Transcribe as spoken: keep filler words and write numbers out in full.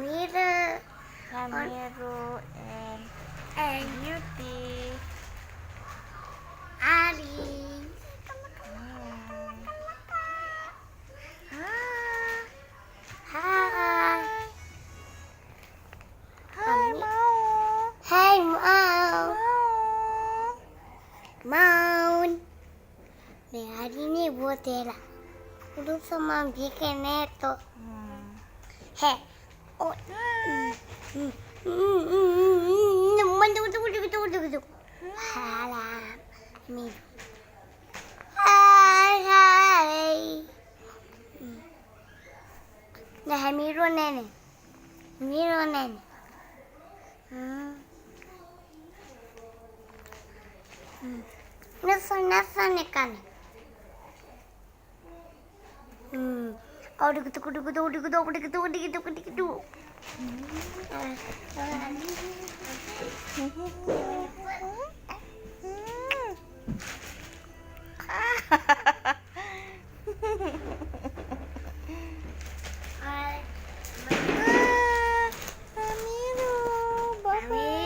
Mira. Ramiro and, and Beauty. Ari. Hmm. Hi. Hi. Hi, Mao. Hi, Mao. Mao. Mao. Ne'e Ari ne'e boot hela. Grupu sama bikin neto. Hmm. He. Oh. Hmm. Hmm. Hmm. Hmm. Hmm. Hmm. Hala. Mi. Hai, hai. Hmm. Nah, Miro ne'e ne'e. Miro ne'e ne'e. Hmm. Hmm. Nasa, nasa ne'e kan. Hmm. Oh, dugu, dugu, dugu, dugu, dugu, dugu, dugu, dugu, dugu, dugu, dugu. Hmm. Ah, ah.